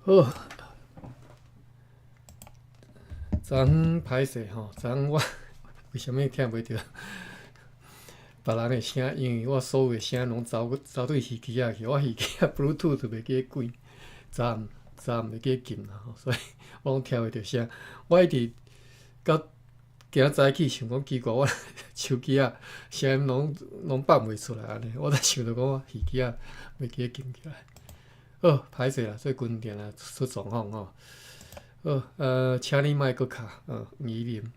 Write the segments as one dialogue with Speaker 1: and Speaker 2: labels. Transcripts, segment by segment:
Speaker 1: 好，昨昏歹勢吼，昨昏我為啥物聽袂著別人的聲？因為我所有的聲攏走走對耳機仔去，我耳機仔 Bluetooth 袂記關，昨暗昨暗袂記撳啦吼，所以我攏聽袂著聲。我一直到今仔早起想講奇怪，我手機仔聲音攏攏放袂出來按呢，我才想著講我耳機仔袂記撳起來。好，歹勢啦，最近定定出狀況吼。好，請你莫閣敲，黃以玲，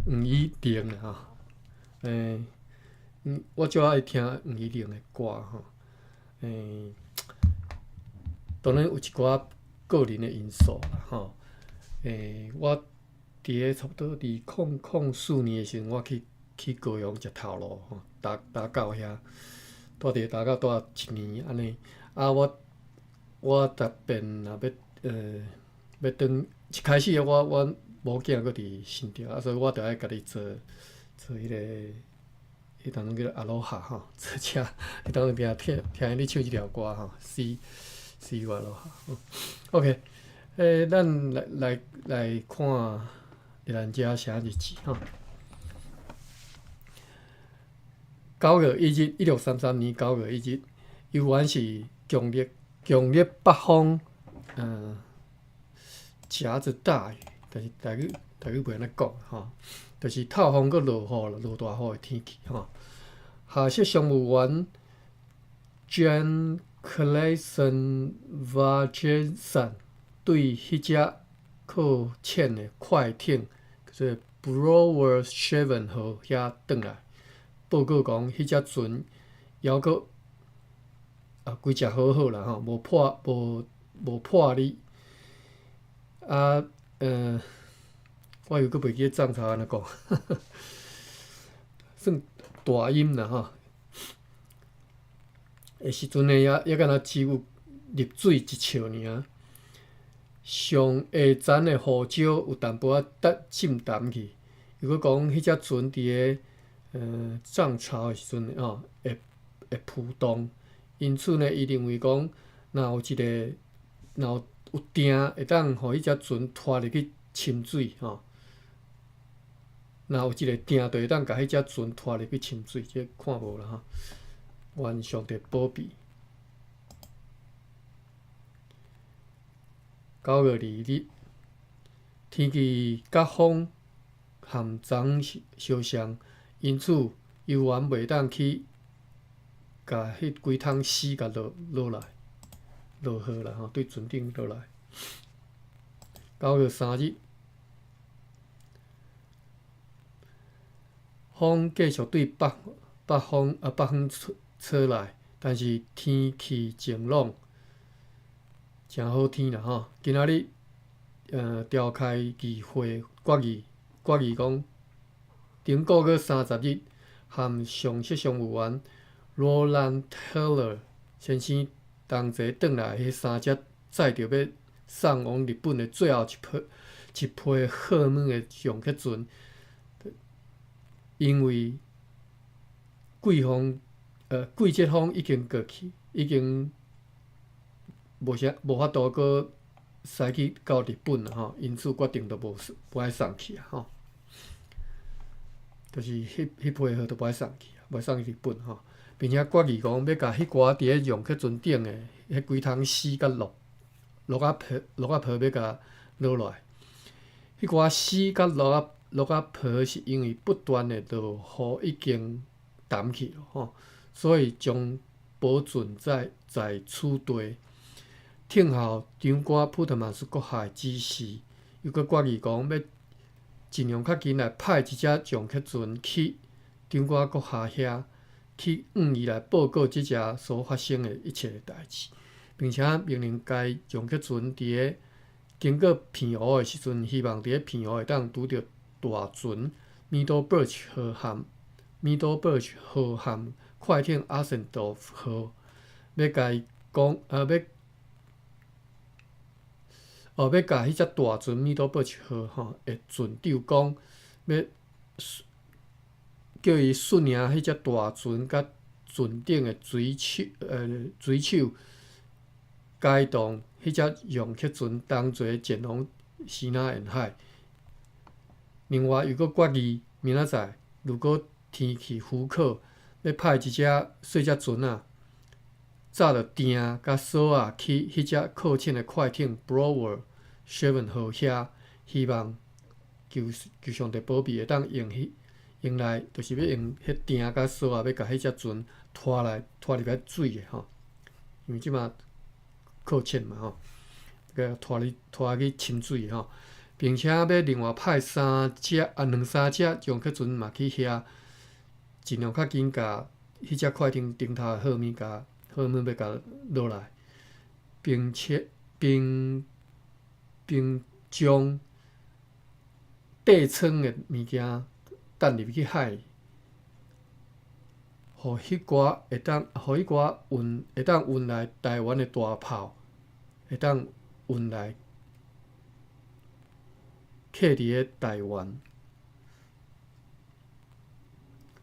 Speaker 1: 黃以玲啦吼。我足愛聽黃以玲的歌吼。當然有一寡個人的因素啦吼。我佇咧差不多2004年的時陣，我去去高雄食頭路吼，打打到遐，蹛佇打到蹛一年按呢。啊，我我特別若欲欲轉，一開始我阮某囝閣佇新竹，啊，所以我著愛家己坐坐彼個，彼當陣叫做阿羅哈吼，坐車，彼當陣定聽聽𪜶咧唱這條歌吼，See See you Aloha。OK，咱來來來看熱蘭遮寫日誌吼。9月1日，1633年9月1日，猶原是強烈強烈北風，夾著大雨，但是台語台語袂按呢講吼，就是透風閣落雨落大雨的天氣吼。下屬商務員 Jan Clayson Vagenson 對彼隻擱淺的快艇叫做 Brower Seven 號遐轉來，報告講，彼隻船猶閣啊規隻好好啦吼，無破無無破裂。啊，我又閣袂記得漲潮按怎講，算大陰啦吼。的時陣呢，猶猶敢若只有入水一尺爾，上下層的胡椒有淡薄仔得浸澹去。如果講彼隻船佇咧漲潮的時陣吼，會會浮動，因此呢，伊認為講，若有一个若有碇會當予彼隻船拖入去深水吼，若有一个碇，就會當共彼隻船拖入去深水，這個看無啦吼。願上帝保庇。9月2日，天氣佮風和昨昏相像，因此猶原袂當去共彼幾桶死共落落來，落河啦吼，對船頂落來。9月3日，風繼續對北北方啊北方吹吹來，但是天氣晴朗，誠好天啦吼。今仔日召開議會決議，決議講，頂個月30日，和上席商務員 Roland Taylor 先生同齊轉來，彼三隻載著欲送往日本的最後一批一批貨物的上客船，因為季風季節風已經過去，已經無啥無法度閣駛去到日本啦吼，因此決定就無無愛送去啊吼，就是彼彼批貨都無愛送去，無愛送去日本吼，並且決議講欲共彼寡佇咧讓客船頂的彼幾桶死佮落落仔皮落仔皮欲共落來，彼寡死佮落仔落仔皮是因為不斷的落雨已經澹去了吼，所以將保存在在此地，聽候長官普特曼斯閣下的指示。又閣決議講，欲盡量較緊來派一隻上客船去長官閣下遐，去向伊來報告這隻所發生的一切的代誌，並且命令該上客船佇咧經過澎湖的時陣，希望佇咧澎湖會當拄著大船 Middle Birch 號和 Middle Birch 號和快艇阿森多夫號，欲共伊講，欲，哦，欲共彼隻大船 Middle Birch 號吼的船長講，欲叫伊率領彼隻大船佮船頂的水手，水手偕同彼隻讓客船同齊前往西南沿海。另外又閣決議，明仔載如果天氣許可，欲派一隻細隻船仔，載著釘佮索仔去彼隻擱淺的快艇 Blauwe Zeven 號遐，希望求求上帝保庇，會當用彼用來，就是欲用彼釘佮索仔，欲共彼隻船拖來拖入來水的吼。因為這馬擱淺嘛吼，共拖入拖去深水吼，並且欲另外派三隻啊兩三隻讓客船嘛去遐，盡量較緊共彼隻快艇頂頭的貨物共貨物欲共落來，並且並並將底艙的物件擲入去海，予彼寡會當，予彼寡運會當運來台灣的大炮，會當運來客佇咧台灣。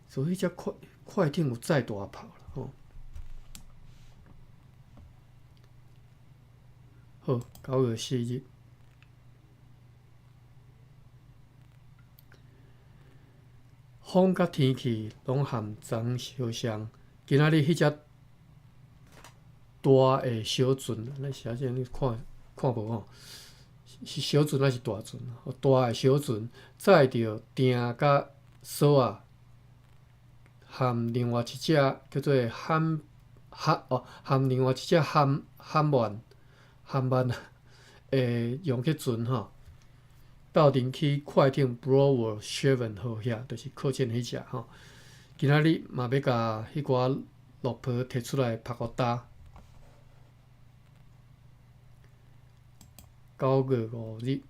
Speaker 1: 所以彼隻快快艇有載大炮啦吼。好，9月4日。風佮天氣攏和昨昏相像。今仔日彼隻大的小船，咱寫這你看看無吼？是小船抑是大船？大的小船載著釘佮索仔，和另外一隻叫做罕罕哦，和另外一隻罕罕萬罕萬的讓客船吼。鬥陣去快艇 Blauwe Zeven 號遐，就是擱淺彼隻吼。今仔日嘛欲共彼寡落皮提出來曝予焦。9月5日，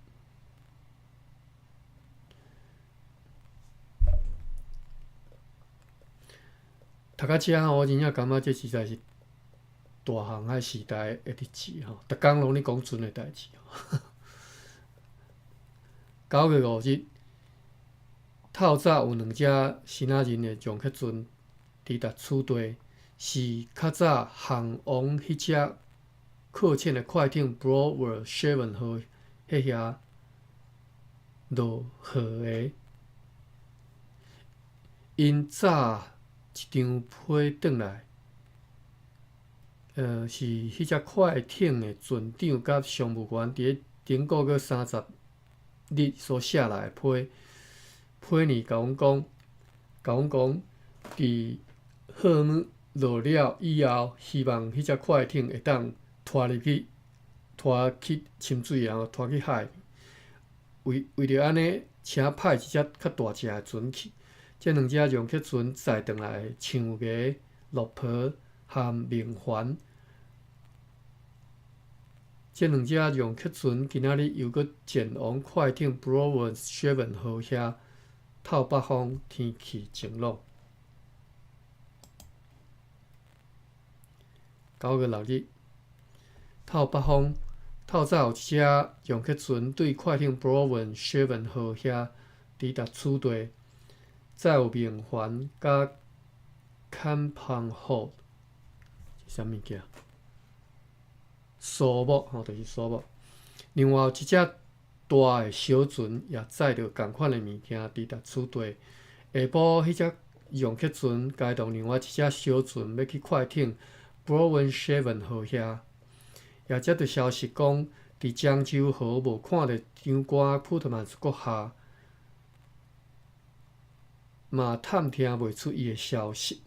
Speaker 1: 讀到遮我真正感覺這實在是大航海時代的日誌吼，逐工攏咧講船的代誌。9月5日，透早有兩隻支那人的讓客船抵達此地，是較早航往彼隻擱淺的快艇 Blauwe Zeven 號彼遐落河的。𪜶早一張批轉來，是彼隻快艇的船長佮商務員佇咧頂個月30日所寫來的批，批呢，共阮講，共阮講，佇貨物落了以後，希望彼隻快艇會當拖入去，拖去深水，然後拖去海。為為著按呢，請派一隻較大隻的船去。這兩隻讓客船載轉來象牙、綠袍和明礬。這兩隻讓客船今仔日又閣前往快艇 Blauwe Zeven 號遐透北風，天氣晴朗。9月6日，透北風，透早有一隻讓客船對快艇 Blauwe Zeven 號遐抵達此地，載有明礬佮坎旁號，是啥物件？蘇木吼，就是蘇木。另外有一隻大的小船也載著仝款的物件抵達此地。下晡，彼隻讓客船偕同另外一隻小船欲去快艇 Blauwe Zeven 號遐，也接著消息講，佇漳州河無看著長官普特曼斯閣下，嘛探聽袂出伊的消息。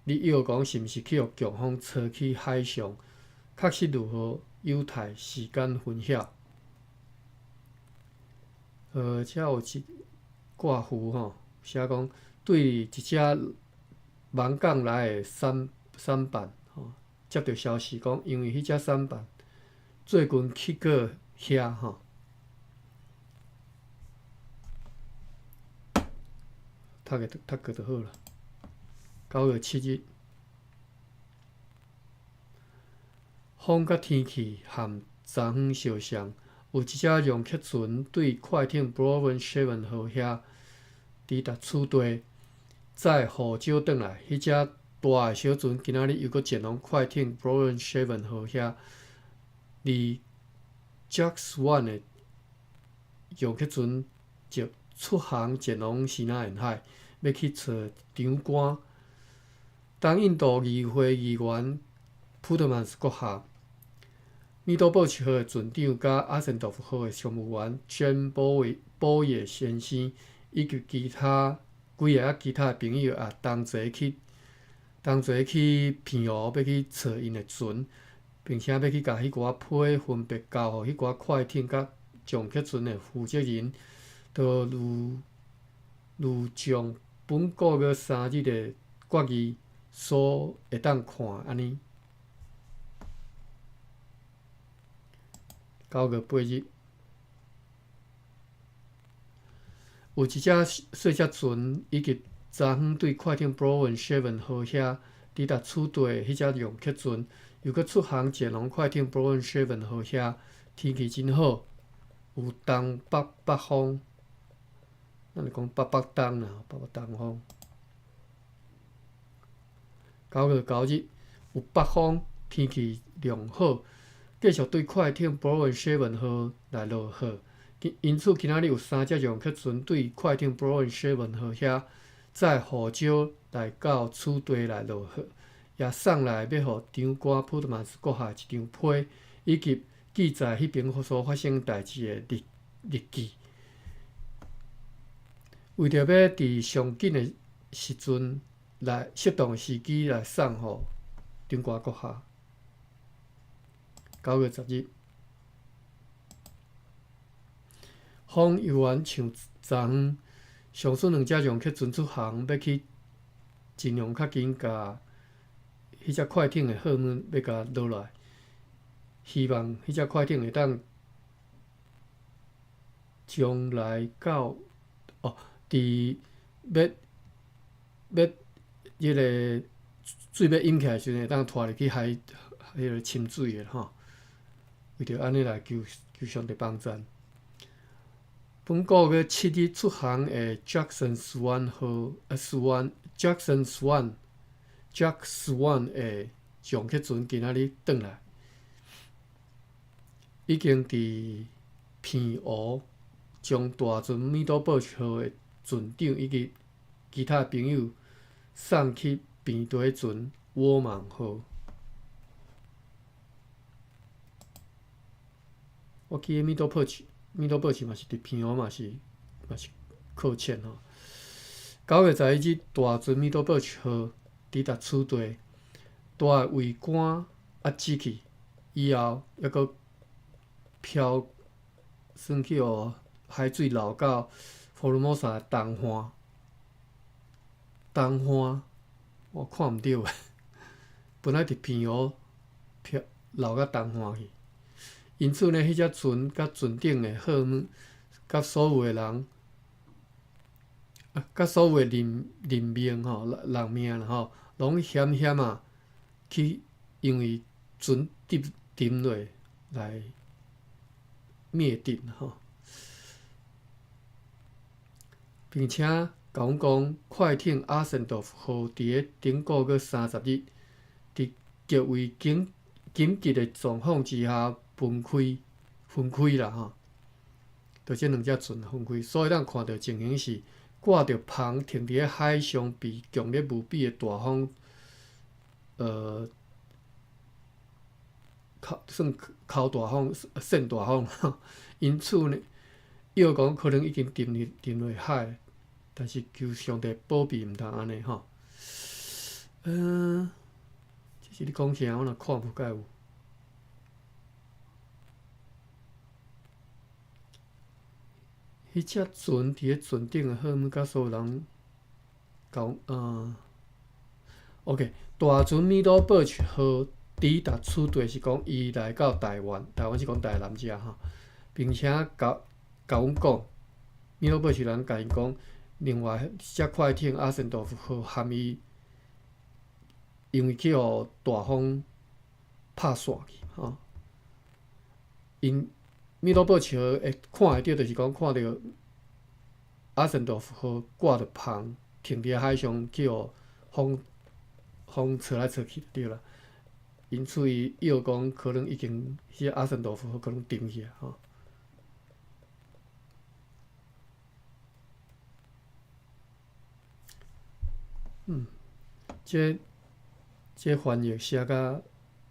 Speaker 1: 你臆講是毋是去予強風吹去海上？確實如何，有待時間分曉。遮有一掛符吼，寫講對一隻艋舺來的舢舨板吼，接著消息講，因為彼隻舢板最近去過遐吼，讀個讀過就好啦。9月7日。風佮天氣和昨昏相像，有一隻讓客船對快艇 Blauwe Zeven 號遐抵達此地，載胡椒轉來。彼隻大的小船今仔日又閣前往快艇 Blauwe Zeven 號遐，而 Jack Swan 的楊克船就出航前往西南沿海，欲去揣長官。東印度議會議員普特曼斯閣下、米多布奇號的船長佮阿森道夫號的商務員詹保保野先生，以及其他幾个仔其他的朋友也同齊去澎湖，欲去揣𪜶的船，並且欲去共彼寡批分別交予彼寡快艇佮撞客船的負責人，就如將本個月3日的決議所會當看按呢。9月8日，有一隻細隻船，以及昨昏對快艇 Brown Seven 號遐抵達此地的彼隻楊克船，又閣出航前往快艇 Brown Seven 號遐。天氣真好，有東北北風，咱就講北北東啦，北北東風。9月9日有北風，天氣良好，繼續對快艇 Brown Seven 號來落雨。因此，今仔日有三隻楊克船對快艇 Brown Seven 號遐載胡椒來到此地來落雨，也送來欲予長官普特曼斯閣下一張批，以及記載彼爿所發生代誌的日記。為著欲佇上緊的時陣來適當的時機來送予長官閣下。9月10日，風猶原像昨昏上述兩隻楊克船出航，欲去盡量較緊共彼隻快艇的號碼欲共落來，希望彼隻快艇會當將來到哦，佇欲欲彼个水欲淹起來時陣，會當拖入去海彼个深水的吼。為著按呢來求上帝幫贊。本個月7日出航的 Jackson Swan 號，Swan Jackson Swan Jack Swan 的上客船今仔日轉來，已經佇澎湖將大船米多布號的船長以及其他朋友送去平地船沃芒號。我記得米多布奇，米多布奇嘛是佇澎湖嘛是嘛是靠淺吼。9月11日，大船米多布奇號抵達此地，大桅杆啊支起以後，猶閣飄算去予海水流到福爾摩沙的東岸。東岸我看毋著，本來佇澎湖飄流到東岸去。因此呢，彼隻船佮船頂的號碼，佮所有的人，啊，佮所有的人命吼，人命啦吼，攏險險仔去，因為船沉落來滅頂吼。並且共阮講，快艇阿森道夫號佇咧頂個月30日，佇極為緊急的狀況之下。分開啦吼，就這兩隻船分開，所以咱看著情形是掛著帆停佇咧海上，被強烈無比的大風，算哭大風、扇大風，因此呢，伊又講可能已經沉落海，但是求上帝保庇，毋通按呢吼。這是你講啥？我若看無蓋有。彼隻船佇咧船頂的號碼，佮所有人講，OK，大船米多布奇號抵達此地是講伊來到台灣，台灣是講台南遮吼，並且共阮講，米多布奇人共𪜶講，另外一隻快艇阿森道夫號含伊，因為去予大風拍散去吼，𪜶。米多布奇號會看會著，就是講看著阿森道夫號掛著帆停佇海上，去予風吹來吹去就對啦。因此伊臆講可能已經彼個阿森多夫可能沉去啊吼。這翻譯寫甲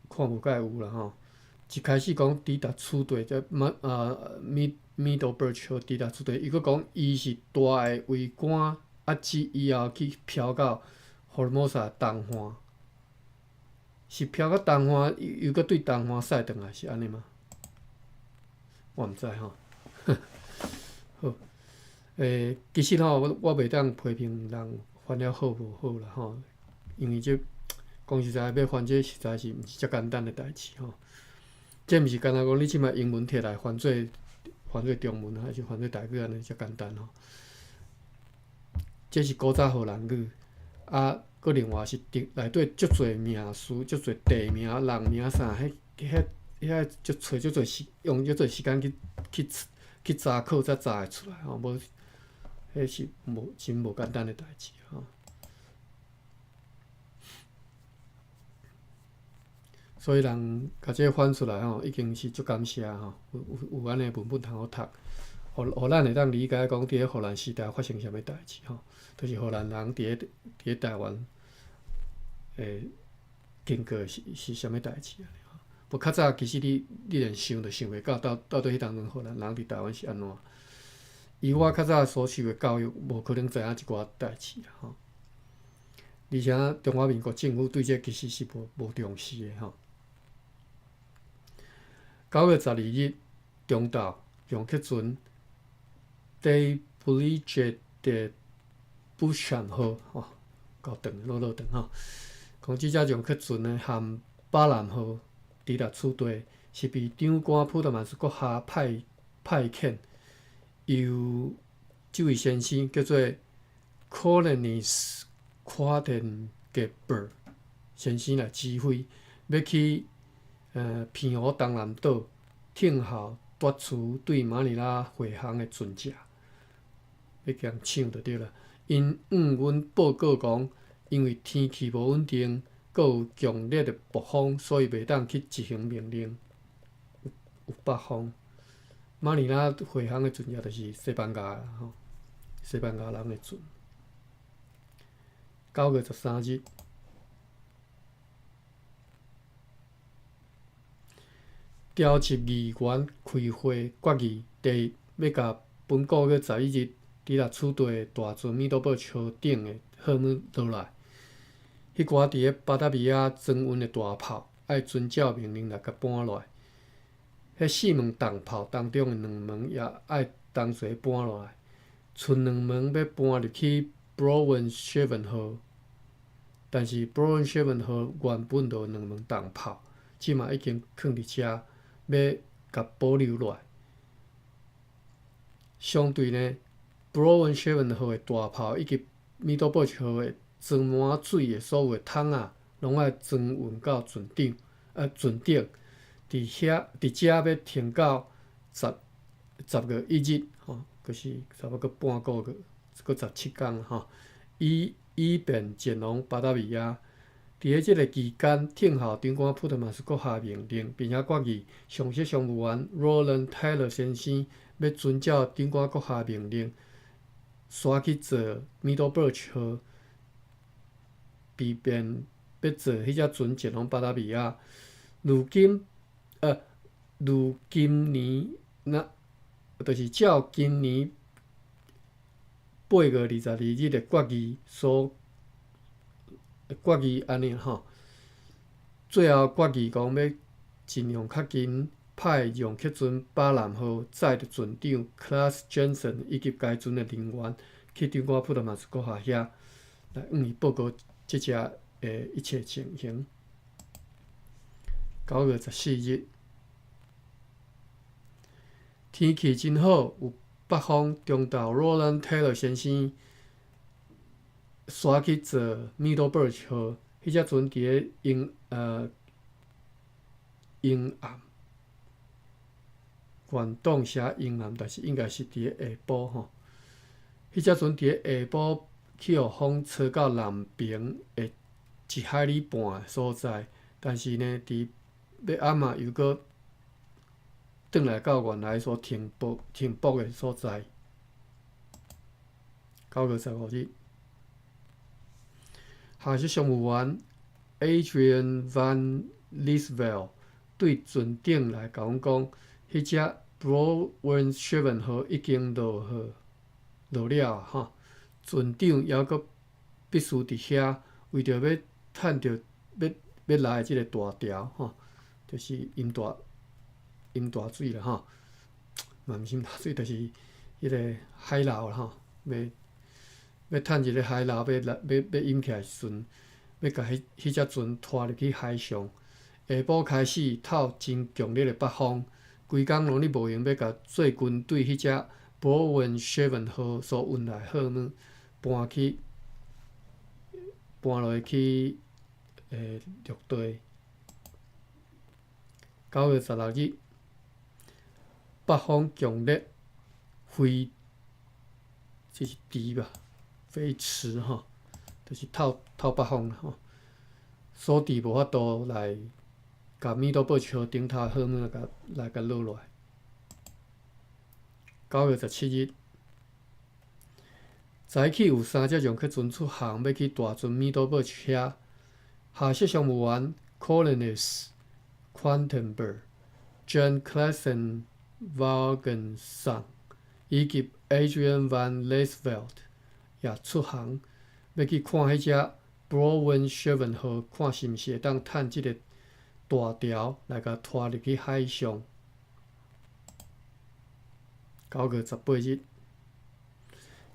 Speaker 1: 看無蓋有啦吼。一開始講抵達此地，這馬啊米 Middleburg 號抵達此地，伊閣講伊是大的桅杆，啊，之以後去飄到福爾摩沙東岸，是飄到東岸，又閣對東岸駛轉來，是按呢嗎？我毋知吼。好，其實吼，我袂當批評人翻了好無好啦吼，因為這講實在，欲翻這實在是毋是遮簡單的代誌吼。這毋是干焦講你這擺英文摕來翻做中文，還是翻做台語按呢遮簡單吼。這是古早荷蘭語，啊，閣另外是內底足濟名詞、足濟地名、人名啥，彼遐遐足揣足濟時，用足濟時間去查考才查會出來吼，無，彼是無真無簡單的代誌吼。所以人共這翻出來吼，已經是足感謝吼，有按呢文本通好讀，予咱會當理解講佇咧荷蘭時代發生啥物代誌吼，就是荷蘭人佇咧台灣經過是啥物代誌按呢吼。無較早其實你連想都想袂到，到底彼當陣荷蘭人佇台灣是按怎？以我較早所受的教育，無可能知影這寡代誌啦吼。而且中華民國政府對這其實是無重視的吼。9月12日中晝，楊克船佇 Bridget 的布山號吼，夠長，落落長吼。講這隻楊克船呢，含巴南號抵達此地，是被長官普特曼斯閣下派遣，由這位先生叫做 Cornelis Quakengeber 先生來指揮，欲去澎湖東南島聽候奪取對馬尼拉回航的船隻，欲共搶就對啦。𪜶向阮報告講，因為天氣無穩定，閣有強烈的暴風，所以袂當去執行命令。有北風，馬尼拉回航的船隻就是西班牙吼，西班牙人的船。9月13日，調集議員開會決議，第一，欲共本個月11日抵達此地的大船米多堡號頂的貨物落來。彼寡佇咧巴達維亞裝運的大炮，愛遵照命令來共搬落來。彼四門重炮當中的兩門也愛同齊搬落來，賰兩門欲搬入去 Brouwen 號，但是 Brouwen 號原本就有兩門重炮，這馬已經囥佇遮，欲共保留落來。相對呢，Brouwen 號的大炮以及米多堡號的裝滿水的所有的桶仔，攏愛裝運到船頂，船頂，佇遮欲停到10月1日，吼，就是差不多閣半個月，閣17工吼，以便前往巴達維亞。佇咧這个期間，聽候長官普特曼斯閣下命令，並且決議上席商務員 Roland Taylor 先生欲遵照長官閣下命令，徙去坐 Middleburg 號，避免欲坐彼隻船前往巴達維亞。如今年，若就是照今年8月22日的決議所決議按呢吼，最後決議講欲盡量較緊派楊克船巴南號載著船長 Klaas Jansen 以及該船的人員去長官普特曼斯閣下遐來向伊報告這隻的一切情形。9月14日，天氣真好，有北風。中晝 Roland Taylor 先生徙去坐 Middleburg 號，彼隻船佇咧陰暗，原檔寫陰暗，但是應該是佇咧下晡吼。彼隻船佇咧下晡去予風吹到南爿的一海里半的所在，但是呢，佇欲暗仔又閣轉來到原來所停泊停泊的所在。9月15日，下屬商務員 Adrian van Liesveld 對船頂來共阮講，彼隻 Blauwe Scherven 號已經落河落了吼，船長猶閣必須佇遐，為著欲趁著欲欲來的這个大潮吼，就是淹大淹大水啦吼，嘛毋是淹大水，就是彼个海流啦吼，欲欲趁一个海流欲來欲欲淹起來時陣，欲共彼彼隻船拖入去海上。下晡開始透真強烈的北風，規工攏咧無閒欲共最近對彼隻 Blauwe Scherven 號所運來貨物搬去搬落去陸地。9月16日，北風強烈，飛這是豬吧？飛馳吼，就是透透北風吼，所致無法度來共 Middleburch 號頂頭貨物共來共落落來。9月17日，早起有三隻楊克船出航，欲去大船 Middleburch 遐。下屬商務員 Cornelis Quantenberg、Jan Claessen Wagenson 以及 Adrian van Liesveld 也出航，欲去看彼隻 Blauwe Scherven 號，看是毋是會當趁這个大潮來共拖入去海上。9月18日，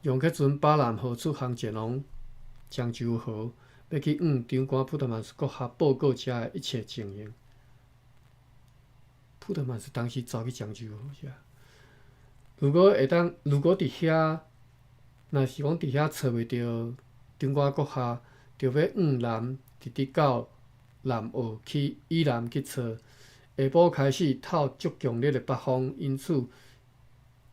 Speaker 1: 楊克船巴南號出航前往漳州河，欲去向長官普特曼斯閣下報告遮的一切情形。普特曼斯當時走去漳州河遮。如果會當，如果佇遐，若是講佇遐揣袂著長官閣下，就欲往南，直直到南澳去，以南去揣。下晡開始透足強烈的北風，因此，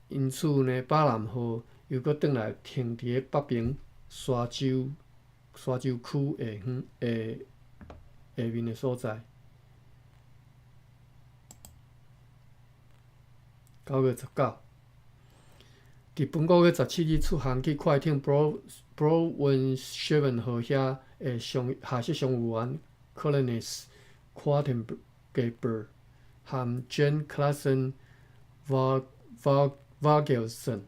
Speaker 1: 因此呢，巴南號又閣轉來停佇咧北爿沙洲沙洲區下方下下面的所在。9月19，佇本個月17日出航去快艇 Blauwe Scherven 號遐的商下屬商務員 Cornelis Quantenberg 和 Jan Claessen Wagelson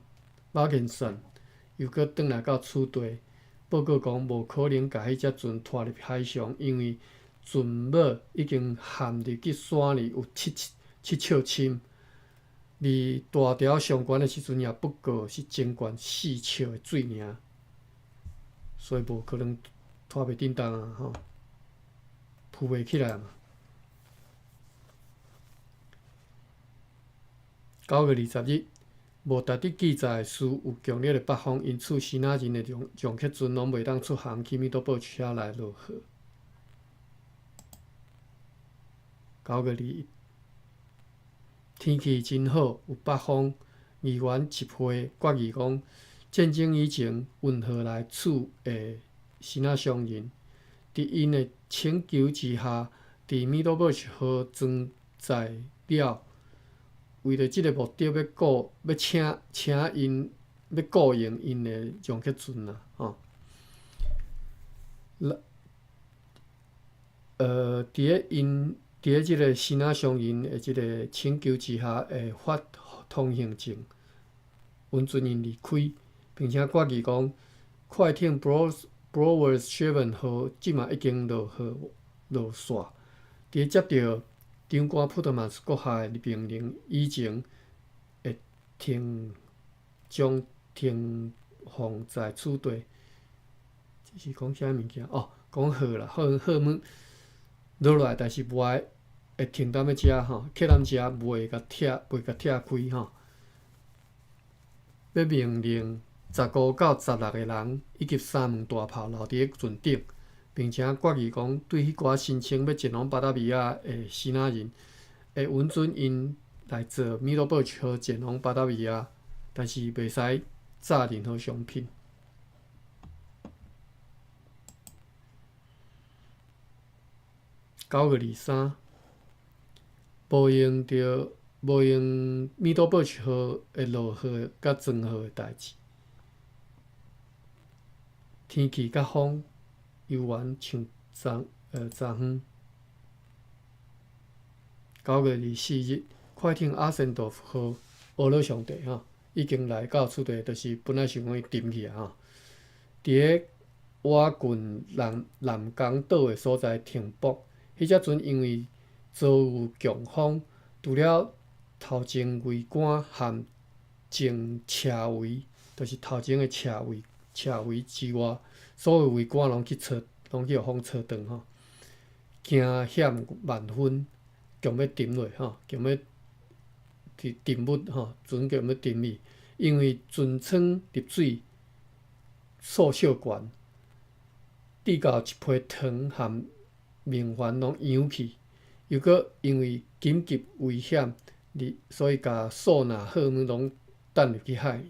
Speaker 1: Wagenson 又閣轉來到此地，報告講無可能共彼隻船拖入海上，因為船尾已經陷入去山裡有七七七尺深，而大潮上懸的時陣也不過是增懸4尺的水爾，所以無可能拖袂振動啊！吼，浮袂起來嘛。9月20日，無特佇記載事有強烈的北風，因此支那人的楊楊克船攏袂當出航去 Middleburch 遐來落貨。9月21，天氣真好，有北風。議員集會決議講，戰爭以前運貨來此的支那商人，佇𪜶的請求之下，佇 Middleburch 號裝載了。為著這个目的，欲雇欲請請𪜶欲雇傭𪜶的楊克船啦，吼。佇咧𪜶佇咧這个支那商人的這个請求之下，會發通行證，允准𪜶離開，並且決議講，快艇 Blauwe Scherven 號這馬已經落河落線，佇咧接著長官普特曼斯閣下的命令以前，會停將停放在此地。這是講啥物件？哦，講貨啦，貨貨物落來，但是無愛會停踮咧遮吼，客踮遮袂共拆，袂共拆開吼。欲命令15到16個人以及三門大炮留佇咧船頂，並且決議講，對彼寡聲稱欲前往巴達維亞的支那人，會允准𪜶來坐 Middleburch 號前往巴達維亞，但是袂使載任何商品。9月23，無用著無用米多堡號的落雨佮裝雨的代誌。天氣佮風猶原像昨昨昏。9月24日，快艇阿森多夫號俄羅上帝吼，已經來到此地，就是本來想講伊沉去啊吼。佇咧瓦郡南南港島的所在停泊，彼隻船因為遭遇強風，除了頭前桅杆和前車桅，就是頭前的車桅車桅之外，所有桅杆攏去吹，攏去予風吹斷吼，驚險萬分，強欲沉落吼，強欲沉沉沒吼，船強欲沉去，因為船艙入水數小懸，至到一批糖和麵粉攏溶去，又閣因為緊急危險，所以共素納荷物攏擲入去海。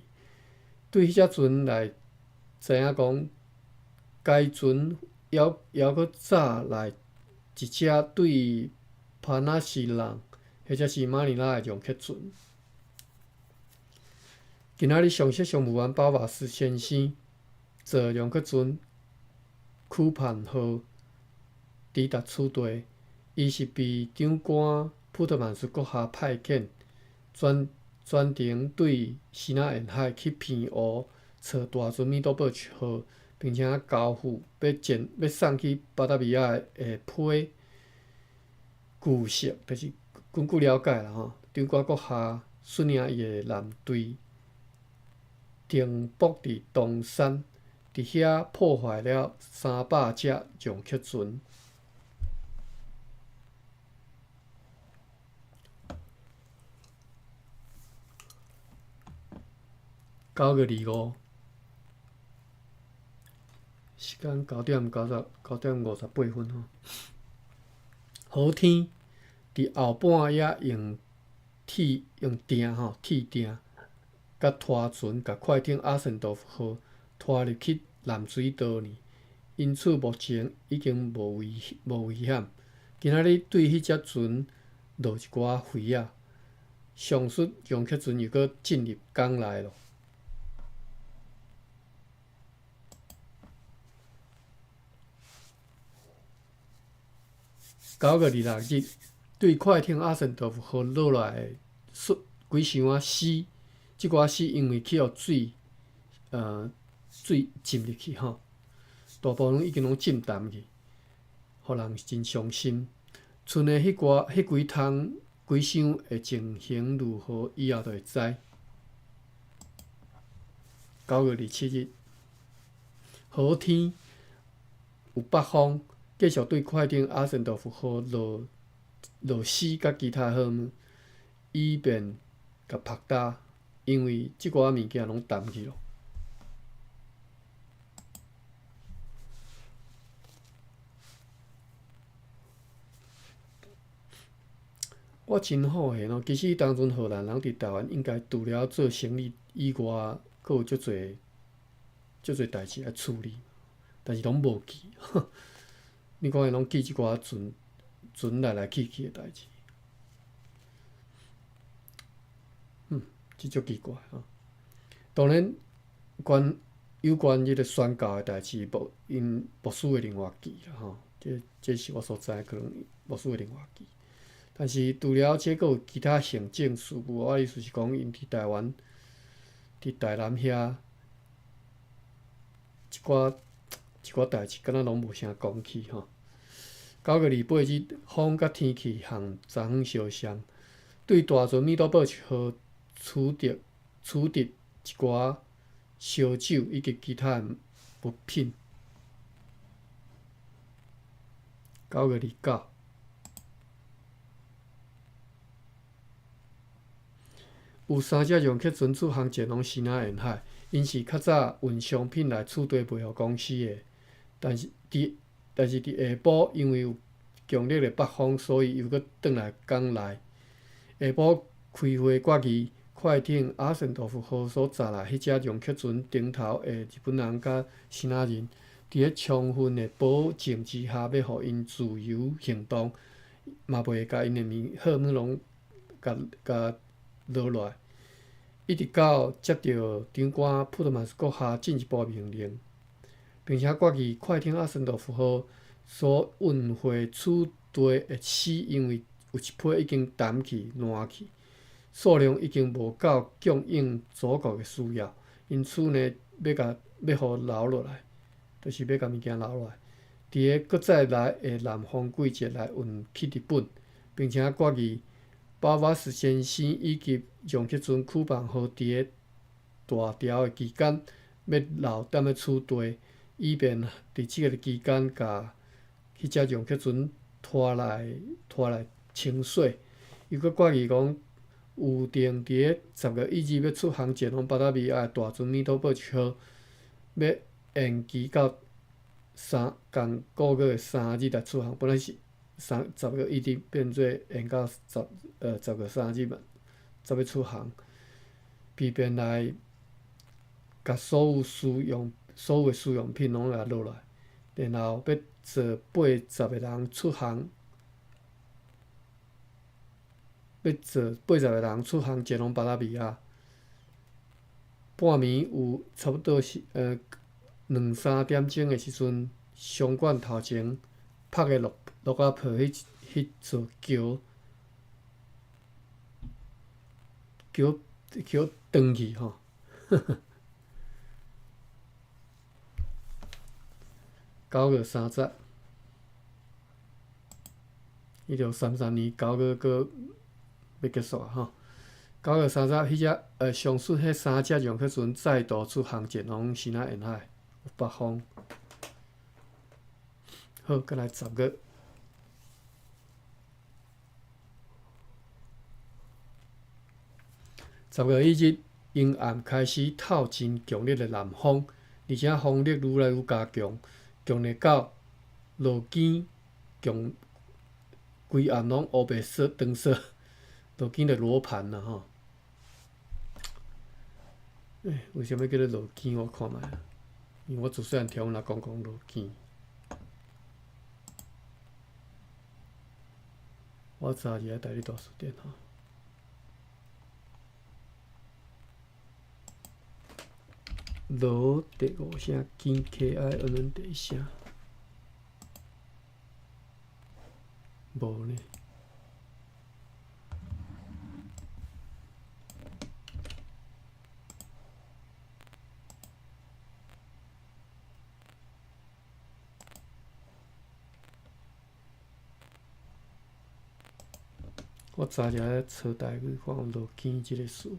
Speaker 1: 對彼隻船來知影講，該船猶猶閣載來一隻對帕納西蘭或者是馬尼拉的容客船。今仔日上席商務員巴瓦斯先生坐容客船曲盼號抵達此地，伊是被長官普特曼斯閣下派遣，專專程對西南沿海去澎湖揣大船米多堡號，並且交付欲前欲送去巴達維亞的批據悉，就是根據了解啦吼，長官閣下率領伊的艦隊停泊佇東山，佇遐破壞了300隻容客船。9月25，時間9點58分吼。好天，佇後半夜用鐵用釘吼鐵釘，佮拖船共快艇阿森多夫號拖入去南水道呢。因此目前已經無危無危險。今仔日對彼隻船落一寡肥仔，上述容客船又閣進入港內囉。9月26日，對快艇阿森多夫號落來的幾箱仔死，這寡死因為去予水，水浸入去吼，大部分已經攏浸澹去，予人真傷心。賰的彼寡彼幾桶幾箱的情形如何，以後就會知。9月27日，好天有北風。繼續對快艇阿森多夫號落落死佮其他貨物，以便共曝焦，因為這寡物件攏澹去囉。我真好奇喏，其實當陣荷蘭人佇台灣應該除了做生意以外，閣有足濟足濟代誌愛處理，但是攏無記。你看伊攏記這寡船船來來去去的代誌，這足奇怪吼。當然，關有關這个宣教的代誌，牧𪜶牧師會另外記啦吼。這這是我所知，可能牧師會另外記。但是除了這，閣有其他行政事務，我意思是講，𪜶佇台灣、佇台南遐一寡一寡代誌，敢若攏無啥講起吼。9月28日，風佮天氣和昨昏相像，對大船米多堡號取得取得一寡燒酒以及其他的物品。9月29，有三隻容客船出航前往西南沿海，𪜶是較早運商品來此地賣予公司的，但是佇但是佇下晡，因為有強烈的北風，所以又閣轉來港內。下晡開會決議，快艇阿森多夫號所載來彼隻容客船頂頭的日本人佮支那人，佇佇咧充分的保證之下，欲予𪜶自由行動，嘛袂共𪜶的物貨物攏共共落落來。一直到接著長官普特曼斯閣下進一步命令，並且決議快艇阿森多夫號所運回此地的死，因為有一批已經澹去爛去，數量已經無夠供應祖國的需要，因此呢，欲共欲予留落來，就是欲共物件留落來，佇咧閣再來的南方季節來運去日本，並且決議巴瓦斯先生以及楊克尊苦辦號佇咧大潮的期間，欲留踮咧此地，以便佇這个期間共彼隻楊克船拖來拖來清洗。伊閣決議講，預定佇咧10月1日欲出航前往巴達維亞的大船米多堡一號，欲延期到三仝個月的3日來出航。本來是三十月一日變做延到10月3日嘛，才欲出航，避免來共所有的使用品攏共落來，然後欲坐80個人出航，欲坐80個人出航前往巴達維亞。半暝有差不多是兩三點鐘的時陣，商館頭前拍的落落仔坡彼座橋橋橋斷去吼。9月30，1933年9月閣欲結束啊吼。9月30，彼隻上述彼三隻楊克船再度出航前往西南沿海，有北風。好，閣來十月。10月1日，陰暗開始透真強烈的南風，而且風力愈來愈加強，強烈到落肩強，規暗攏烏白色燈色，落肩的羅盤啦吼。為啥物叫做落肩？我看覓啊，因為我自細漢聽阮阿公講落肩。我查一下台語大辭典吼。羅第五聲，肩 K I N N 第一聲，無呢。我查一下查台語，看有落肩這个詞。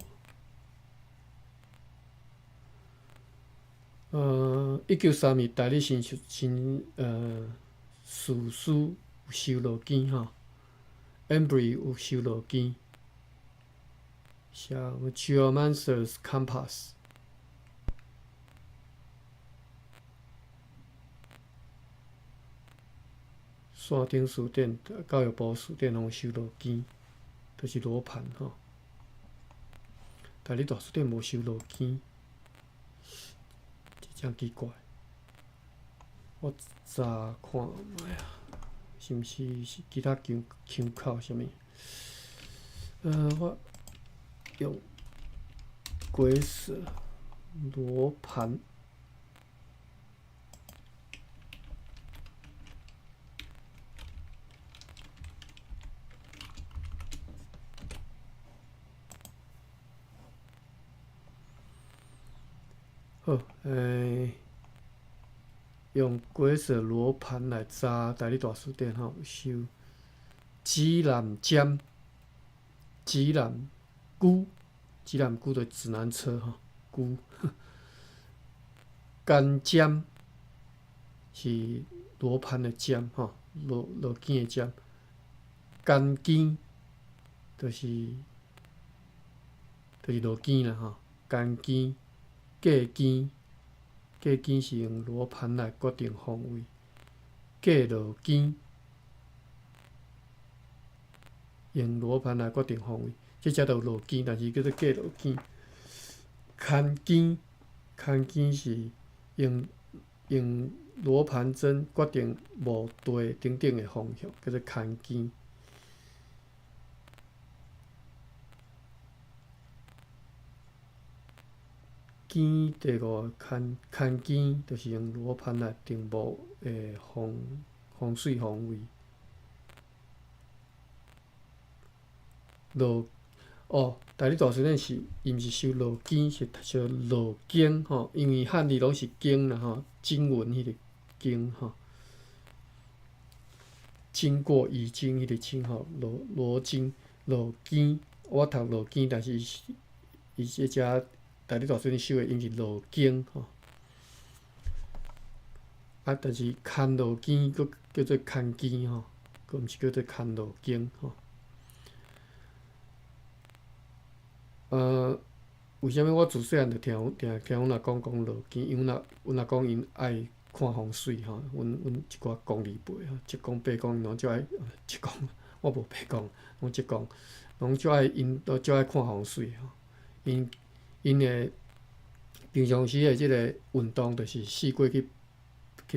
Speaker 1: 1932台語新新史書有收落肩吼，Embree 有收落肩，像 Geomancer's Compass。山頂辭典、教育部辭典攏有收落肩，就是羅盤吼。台語大辭典無收落肩，這真奇怪。我查看覓啊，是毋是是其他腔腔口啥物？我用鬼蛇羅盤。好，用鬼蛇羅盤來查台語大辭典吼，有收指南針、指南龜、指南龜的指南車吼，龜。干針是羅盤的針吼，羅羅肩的針。干肩就是羅肩啦吼，干肩。過肩，過肩是用羅盤來決定方位。過羅肩，用羅盤來決定方位。這只就羅肩，但是叫做過羅肩。牽肩，牽肩是用用羅盤針決定墓地等等的方向，叫做牽經。經第五牽牽經，就是用羅盤來定墓的風水方位。羅哦，台語大辭典是伊毋是收羅經，是收羅經吼，因為漢字攏是經啦吼，經文彼個經吼，經過已經彼個經吼，羅羅經羅經，我讀羅經，但是伊這只台語大辭典收的應是羅經吼。啊，但是牽羅經閣叫做牽經吼，閣毋是叫做牽羅經吼。為啥物我自細漢就聽聽聽阮阿公講羅經？因為阮阿公𪜶愛看風水吼，阮一寡公字輩吼，七公八公攏足愛七公，我無八公，攏七公，攏足愛𪜶都足愛看風水吼。𪜶𪜶的平常時的這个運動，就是四界去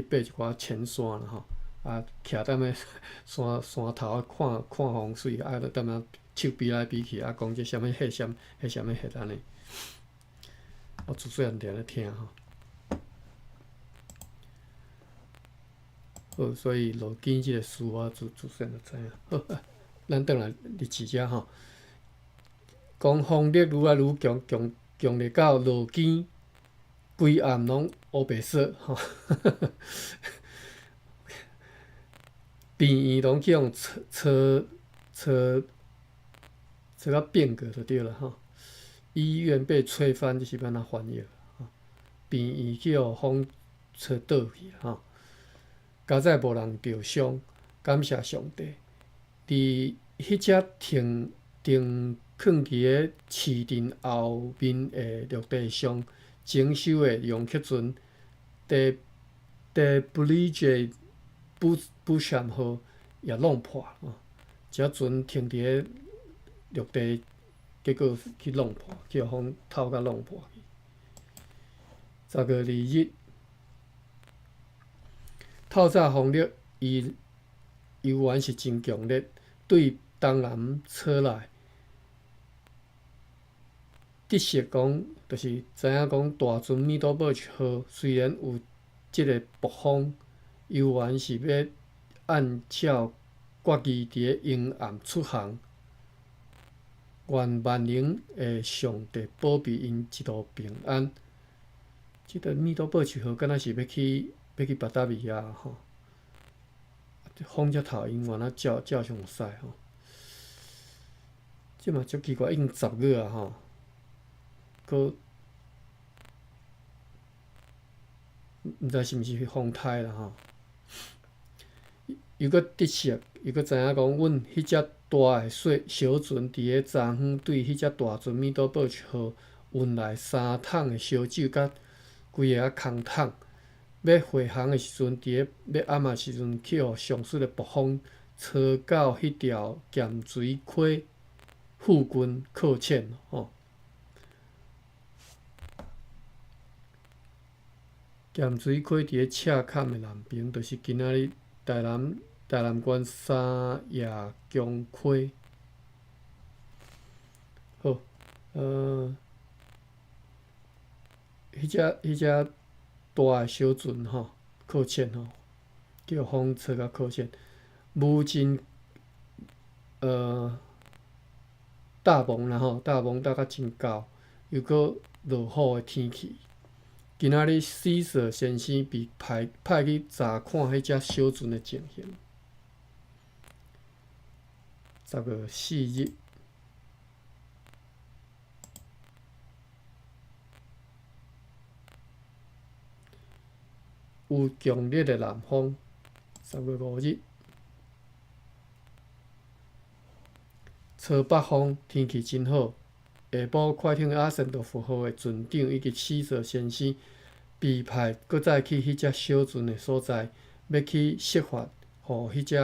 Speaker 1: 爬一寡淺山啦吼，啊，徛踮咧山山頭看看風水，啊，就踮遐手比來比去，啊，講這啥物彼啥彼啥物彼按呢。我自細漢定咧聽吼。好，所以羅經這个詞我自細漢就知影。好，咱轉來日誌遮吼，講風力愈來愈強，強強烈到羅經規暗攏烏白色吼，病院攏去予吹吹吹吹甲變過就對啦吼。醫院被吹翻，這是欲按怎翻譯？病院去予風吹倒去吼。佳哉無人著傷，感謝上帝。佇彼隻停停囥佇咧市鎮後面的陸地上整修的楊克船，WJ 布什號也弄破吼，這船停佇咧陸地，結果去弄破，去予風透甲弄破去。10月2日，透早風力伊猶原是真強烈，對東南吹來。得悉講，就是知影講大船米多堡號雖然有這个暴風，猶原是欲按照決議佇咧沿岸出航。願萬能的上帝保庇𪜶一路平安。這个米多堡號敢若是欲去巴達維亞吼，風遮透，𪜶原來照常駛吼。這嘛足奇怪，已經10月啊吼，閣毋知是毋是風颱啦吼。又閣得悉，又閣知影講，阮彼隻大的小小船佇咧昨昏對彼隻大船米多堡號運來三桶的燒酒，佮規个仔空桶。欲回航的時陣，佇咧欲暗的時陣，去予上述的暴風吹到彼條鹹水溪附近擱淺吼。鹹水溪佇咧赤崁的南邊，就是今仔日台南縣三亞江溪。好，彼隻大的小船吼，擱淺吼，叫風吹甲擱淺，無真大霧啦吼，大霧搭甲真厚，又閣落雨的天氣。今仔日史索先生被派去查看彼隻小船的情形。10月4日，有強烈的南風。10月5日，吹北風，天氣真好。下晡快艇阿森多夫號的船長以及史索先生被派閣再去彼隻小船的所在，欲去設法予彼隻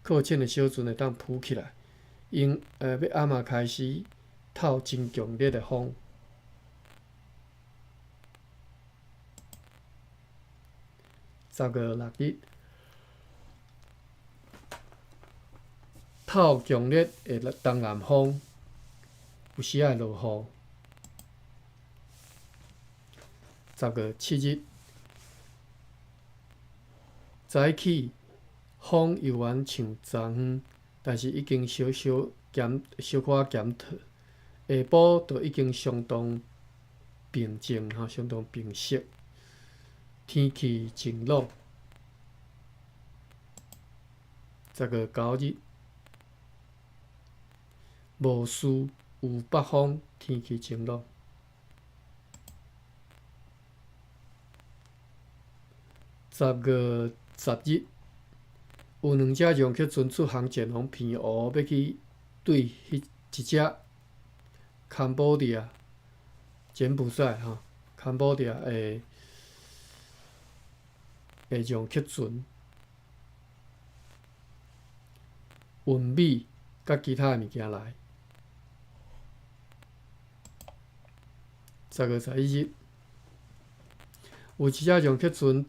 Speaker 1: 擱淺的小船會當浮起來。𪜶欲暗仔開始透真強烈的風。10月6日，透強烈的東南風，有時仔會落雨。10月7日，早起風猶原像昨昏，但是已經小小減小可減退。下晡就已經相當平靜吼，相當平息，天氣晴朗。10月9日，無事，有北風，天氣晴朗。10月10日，有兩隻楊克船出航前往澎湖，欲去對彼一隻柬埔寨、柬埔寨吼，柬埔寨的的楊克船運米佮其他的物件來。10月11日，有一隻楊克船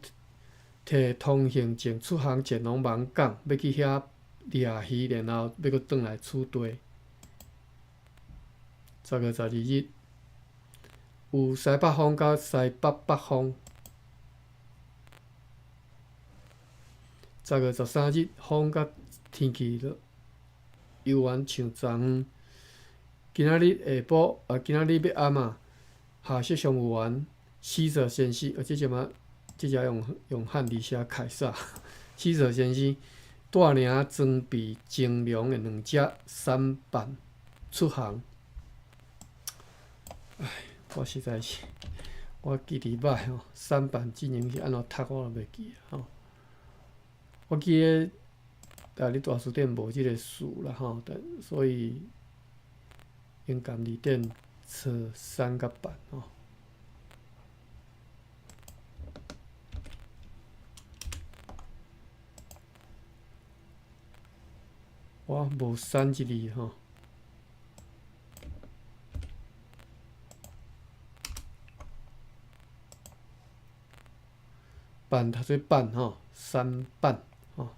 Speaker 1: 提通行證出航前往網港，欲去遐掠魚，然後欲閣轉來取地。10月12日，有西北風佮西北北風。10月13日，風佮天氣猶原像昨昏。今仔日下晡啊，今仔日欲暗啊，下雪商務員死者先生，啊，這隻嘛，這隻用漢字寫凱撒。死者先生帶領裝備精良的兩隻舢板出航。唉，我實在是，我記佇歹吼，舢板進前是按怎讀我都袂記吼。我記得，大日大辭典無這个詞啦吼，但所以用仝字典查舢佮板吼。我無舢這字吼。板讀做板吼，舢板吼，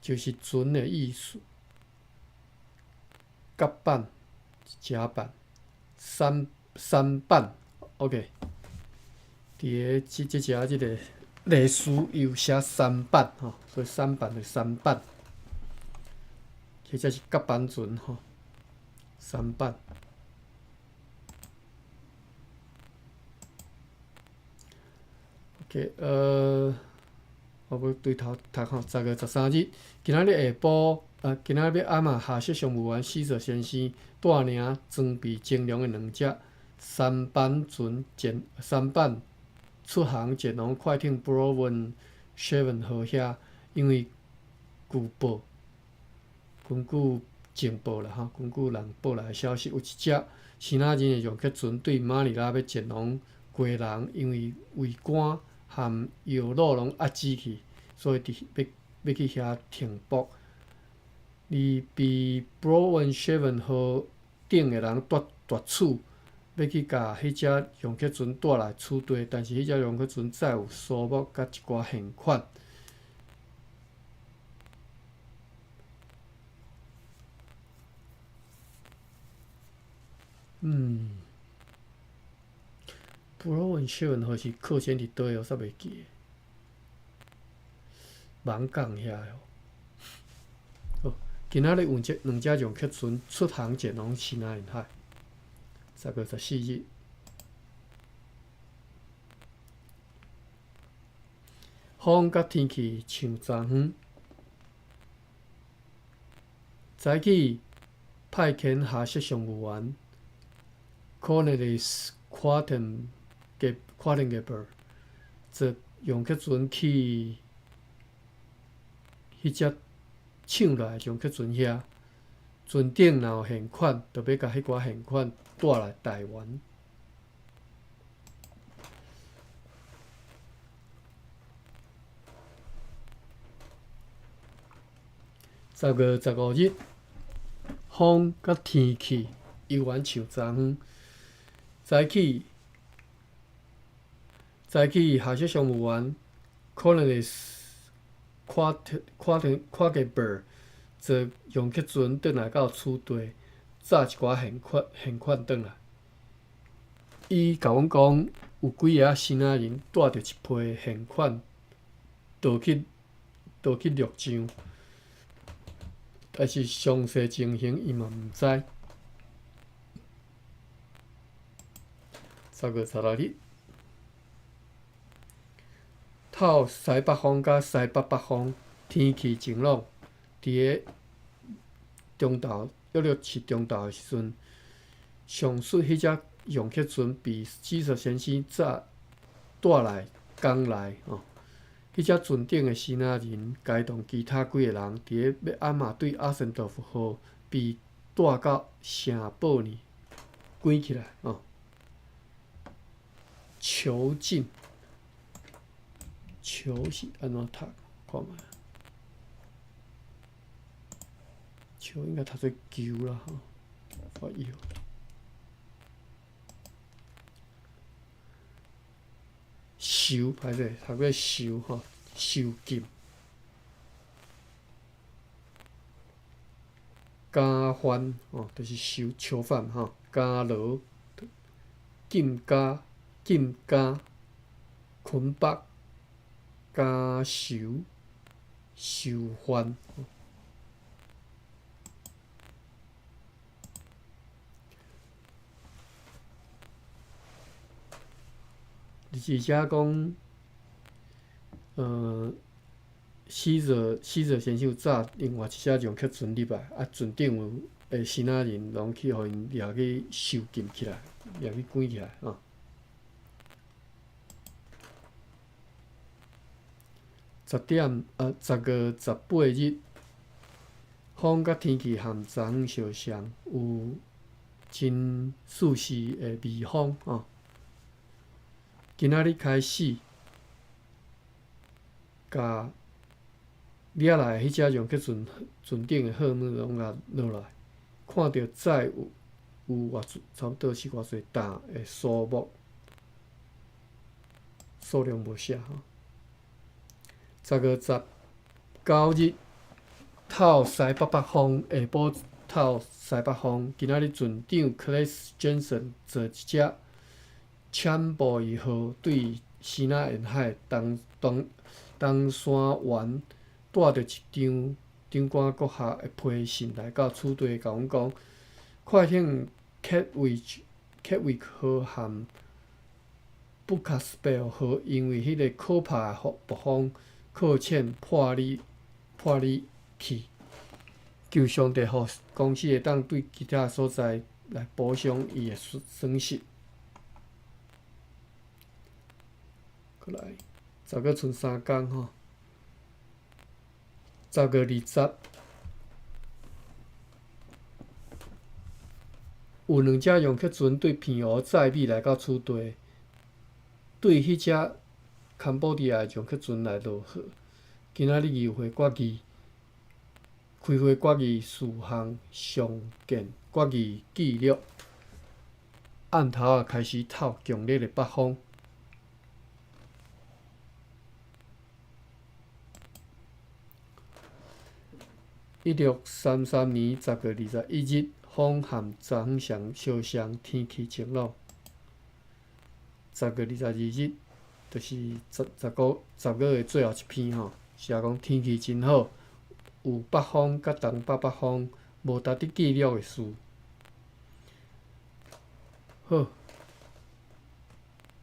Speaker 1: 就是船的意思。甲板、甲板、舢舢板，OK。佇个這這隻這个歷史有寫舢板吼，所以舢板就舢板，或者是甲板船吼，舢板。OK，我欲對頭讀吼，10月13日，今仔日下晡，啊，今仔日暗啊，下雪商務員死者先生帶領裝備精良的兩隻舢板船前舢板出航前往快艇 Bowen Seven 號遐，因為據報，根據情報啦吼，根據人報來的消息，有一隻支那人的楊克船對馬尼拉欲前往基隆，因為桅杆含藥滷攏壓死去，所以佇欲欲去遐停泊。而被 Bowen Seven 號頂的人奪奪取，欲去共彼隻楊克船帶來取地，但是彼隻楊克船載有蘇木佮一寡現款。Bowen Seven 號是靠船佇佗我煞袂記。網港遐哦。好，今仔日有隻兩隻楊克船出航前往西南沿海。10月14日，風佮天氣像昨昏。早起派遣下雪商務員 Cornelis Quatengeber 坐楊克船去彼隻搶來楊克船遐，船頂若有現款，就欲共彼寡現款帶來台灣。10月15日，風佮天氣猶原像昨昏。早起，早起下雪商務員 Colonist 跨跨跨跨过坐杨克船转来到此地，诈一寡现款现款转来。伊共阮讲，有几个支那人带著一批现款逃去逃去鹿帐，但是详细情形伊嘛毋知。10月16日，透西北风佮西北北风，天气晴朗。伫个中昼，约略是中昼的时阵，上述彼只杨克船被紫色先生早带来港内吼。彼只船顶的支那人，偕同其他几个人，伫个欲暗仔对阿森多夫号被带到城堡呢关起来吼。囚禁，囚是按怎读？看觅。囚应该读做囚啦吼，发摇。囚歹势，读做囚吼，囚禁。监犯吼，就是囚囚犯吼，监牢、禁监。禁监、捆绑、监囚、囚犯。而且讲，死者先生有炸另外一只杨克船入来，啊，船顶有的支那人拢去予𪜶掠去囚禁起来，掠去关起来啊。10月18日，风佮天气和昨昏相像，有真舒适的微风哦。今仔日开始，共掠来彼只杨克船船顶的货物拢共落来，看著载有有偌济，差不多是偌济担的数目，数量无写吼。10月19日，透西北北风，下晡透西北风。今仔日船长克里斯·简森坐一只浅步鱼号对支那沿海东东东山湾带著一张长官阁下的批信来到此地，共阮讲，快艇克韦号和布卡斯贝尔号因为彼个可怕的暴风搁浅破离破离去，求上帝予公司会当对其他所在来补偿伊的损损失。过来，十月賰3工吼，10月20，有两只杨克船对澎湖载米来到此地，对彼只坎布迪亚的杨克船来落货。今仔日议会决议，开会决议事项常见决议记录。暗头仔开始透强烈的北风。1633年10月21日，风和昨昏上相像，天气晴朗。10月22日，就是十十个十月的最后一篇吼，写讲天气真好，有北风佮东北北风，无值得记录的事。好，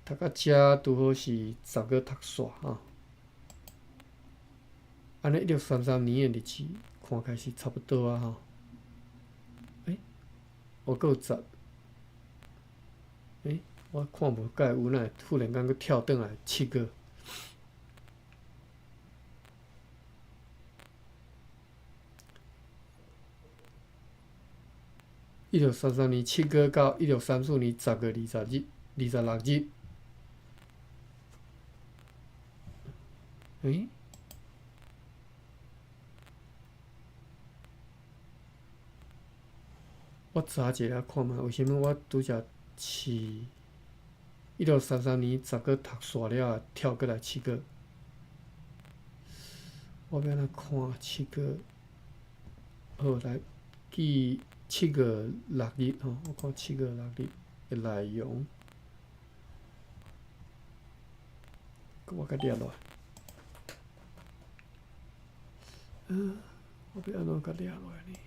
Speaker 1: 读到遮拄好是十月读煞吼。按呢，1633年的日子看起来是差不多啊吼。欸，我阁有十，欸，我看无介有，哪会忽然间阁跳转来7月？1633年7月到1634年10月20日、26日。欸？我查一下看觅，为啥物我拄才试1633年10月读煞了，跳过来7月？我欲按怎看七月？好，來記七月六日吼，我看七月六日的內容，我共掠落來。我欲按怎共掠落來呢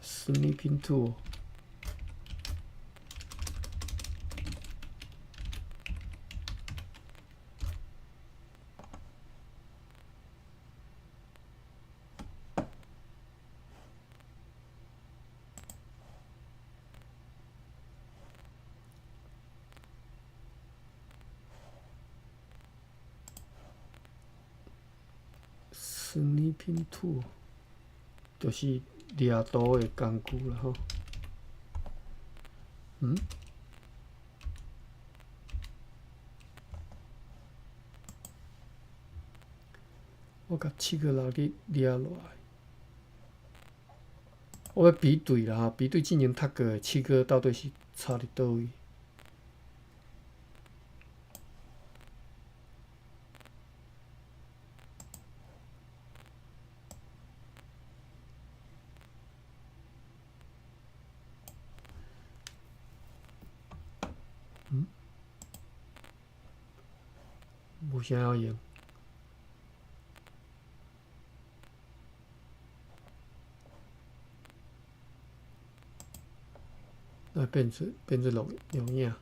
Speaker 1: ？Snipping tool。Snipping tool 就是掠圖的工具啦吼。我共七月六日掠落來，我欲比對啦吼，比對之前讀過的七月到底是差佇佗位。無啥好用。來變出錄影。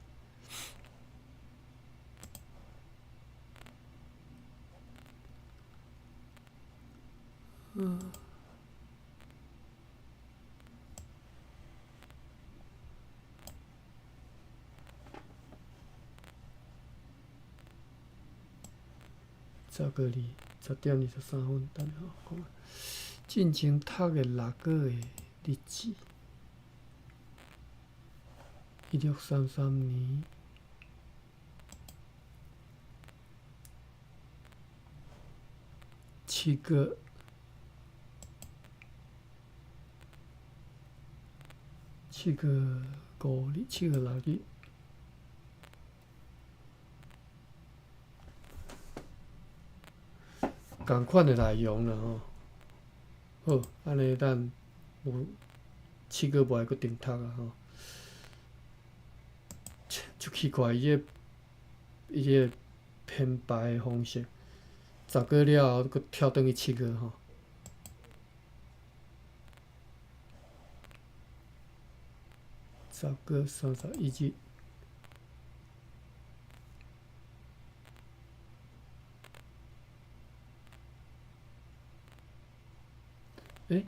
Speaker 1: 十個二10點23分，等下吼，講進前讀的六個的日子，1633年7月7月5日、7月6日。仝款的內容啦吼，好，按呢咱無七月無愛閣重讀啊吼。足奇怪，伊這個編排的方式，10月了後閣跳轉去七月吼。10月31日。欸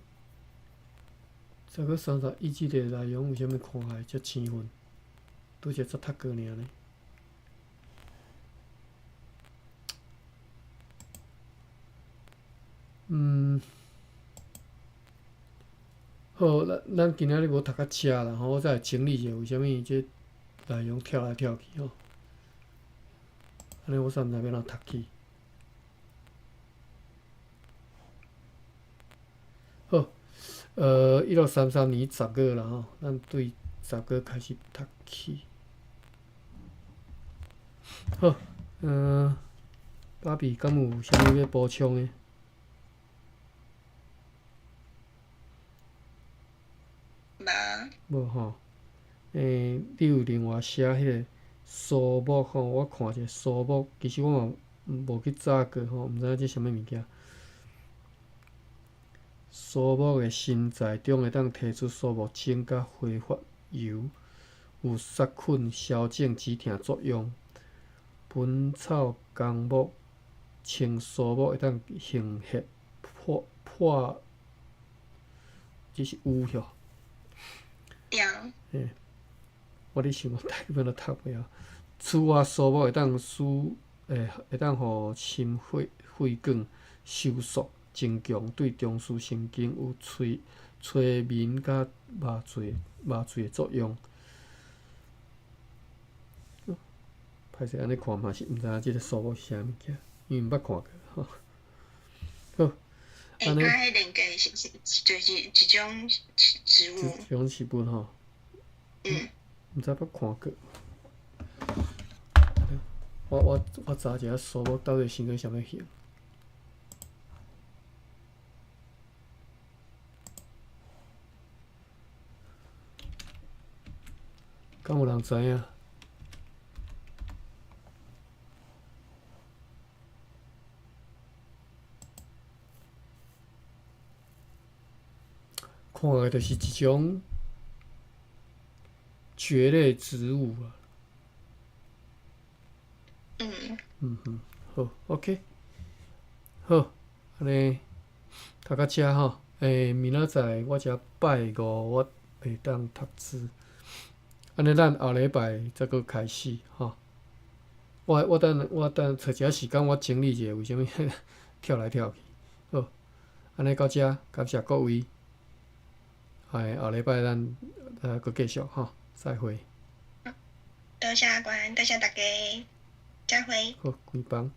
Speaker 1: ，10月31日的內容為啥物看起來遮生分？拄則才讀過爾呢。好，咱今仔日無讀到遮啦吼，我再來整理一下，為啥物這內容跳來跳去吼？按呢我煞毋知欲按怎讀起。好，1633年10月啦吼，咱對10月開始讀起。好，芭比敢有啥物欲補充的？
Speaker 2: 無。
Speaker 1: 無吼。你有另外寫彼個蘇木吼？我看一下蘇木，其實我嘛無去查過吼，毋知影這啥物物件。蘇木的心材中會當提出蘇木精佮揮發油，有殺菌、消腫、止疼作用。本草綱目稱蘇木會當行血破破，這是有吼。
Speaker 2: 對。
Speaker 1: 我咧想，我台語都讀袂曉。此外，蘇木會當使，會當予心血血管收縮增強，對中樞神經有催眠佮麻醉的作用。歹勢按呢看嘛是毋知影這个蘇木是啥物件，因為毋捌看過吼。好，
Speaker 2: 按呢。欸，佮彼連結是就是一種植物。
Speaker 1: 一種植物吼。
Speaker 2: 嗯。
Speaker 1: 毋知捌看過。我查一下苏木到底生做啥物型。敢有人知影？看的就是一種蕨類植物啊。嗯哼，好，OK，好，按呢讀到遮吼，明仔載我才拜五我袂當讀書，按呢咱後禮拜才閣開始吼。我等揣一下時間，我整理一下，為啥物跳來跳去？好，按呢到遮，感謝各位。後禮拜咱閣繼續吼，再會。
Speaker 2: 多謝關，多謝大家，再會。
Speaker 1: 好，關房。